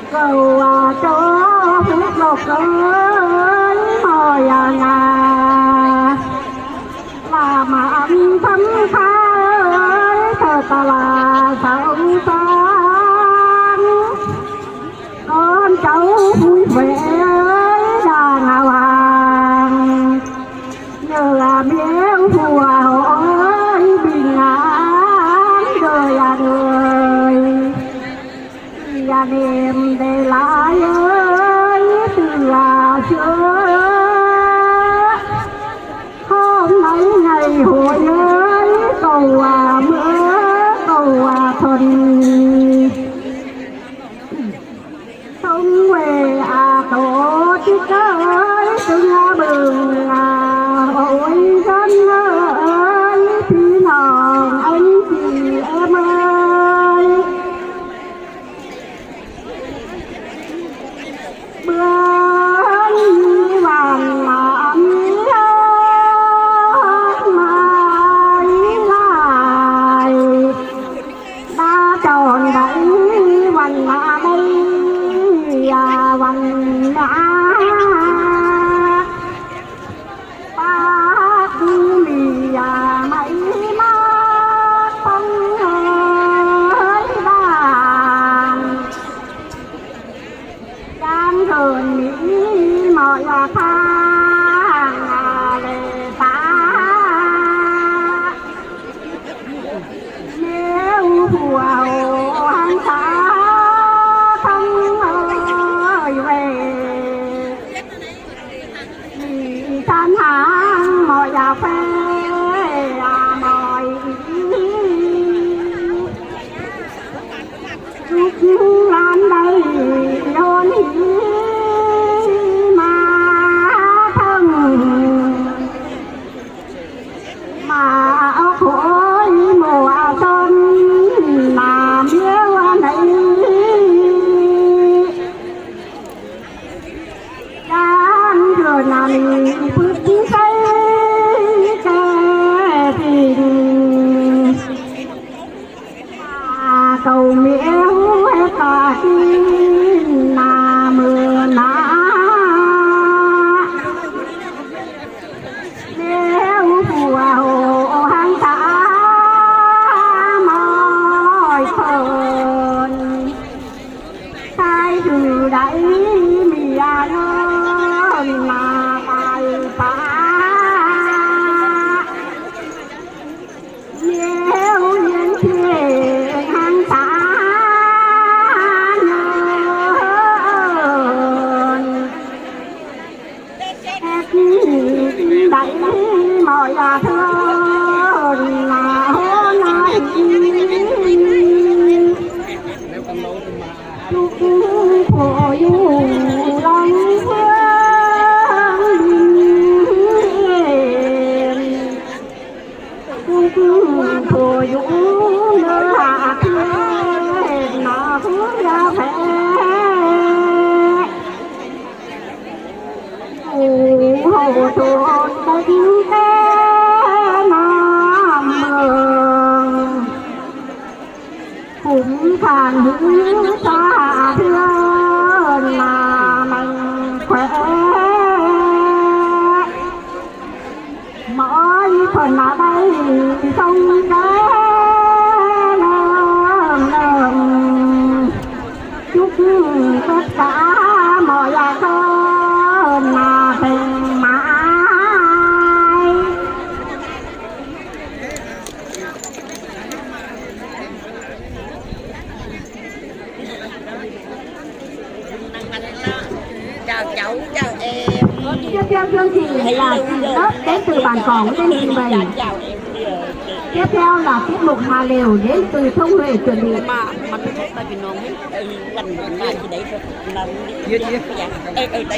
ເຈົ້າວ່າເຈົ້າຜູ້ຕົກເອີຍ ບໍ່ຢ່າງນາ ລາມາອັນທຳຄາເອີຍ ເທີຕະລາສາວສາງ ກ່ອນເຈົ້າຜູ້ແຫວດາງອາຫວ່າງ ເນື້ອເມວຫົວເອີຍ ບິງງານເດີຍາເດີຍ ຢ່າເນມໄດ້ຫຼາຍເອີຍ ເທື່ອເຊື່ອ ຂອງໃນໃຫຍ່ໂຫຍເອີຍ ເຂົາວ່າເມືອ ເຂົາວ່າທົນ ສົງເວອາໂຕຕິເກີຍ ເຖິງເບິ່ງອາ ໂອຍ ສັນເອີຍ ພີ່ນ້ອງອັນດີເອີຍ ເບື້ອງວັນລາມີດອກໄມ້ຫຼາຍ ດາຈອນໄດ້ວັນລາໄດ້ ອາ ວັນລາ ປາກມີອາໄມ້ມາກ ປັງເອີຍບາງ ຈາງເດີນມີໝໍຢາຄາງອາເລປາ ແນວຜົວໂອຫັງສາທັງເອີຍເວ ມີສານຫາງໝໍຢາແຟອາໝໍຍ ລູກຫຼານໄດ້ໂຍນຫີມາເຖິງ ມາເອົາໂຄຍມົວຊົນ ນາເມວໃນ ຢ່າງເທື່ອນາມີພຶດໃສ່ແກ່ຈິງ ເຂົາມີເອວໃຫ້ກາກິນນາເມີນາ ແນວຜົວໂອຫັງສາມອຍເພິ່ນ ຊາຍຄືໃດມີອາເງິນມາໄປປາ ແນວຍັງເພງຫັງສາເງິນ ເຮັດໄດ້ໝໍຢາເທີນໜ້າຫົວໜ້າຫີ ທຸກຜູ້ຢູ່ຫຼັງເມືອງບິນ ທຸກຜູ້ຢູ່ເໜືອເຂດໜ້າຫົວແພ ໂອ້ໂຫ ໂຕນເປັນແຕ່ນ້ຳເມືອງ ຄຸ້ມຄານຫືອຊາເທື່ອນມາມັນແຂວ ໝໍຍເພິ່ນມາໄດ້ຊົງແຕ່ເລີ່ມເລີ່ມ ຈຸກປຶກສາໝໍຢາເອີ້ນມາເປັນໝາຍ ເຈົ້າ ເຈົ້າ ເຈົ້າແອມ Tiếp theo chương trình là xin gấp đến từ bản Cỏng lên trình bày. Tiếp theo là tiết mục Hà Lều đến từ Thông Huệ chuẩn bị. ມາ ມາເປັນພີ່ນ້ອງ ເອີ ວັນມາທີ່ໃດ ເອີ ເອີ ໄດ້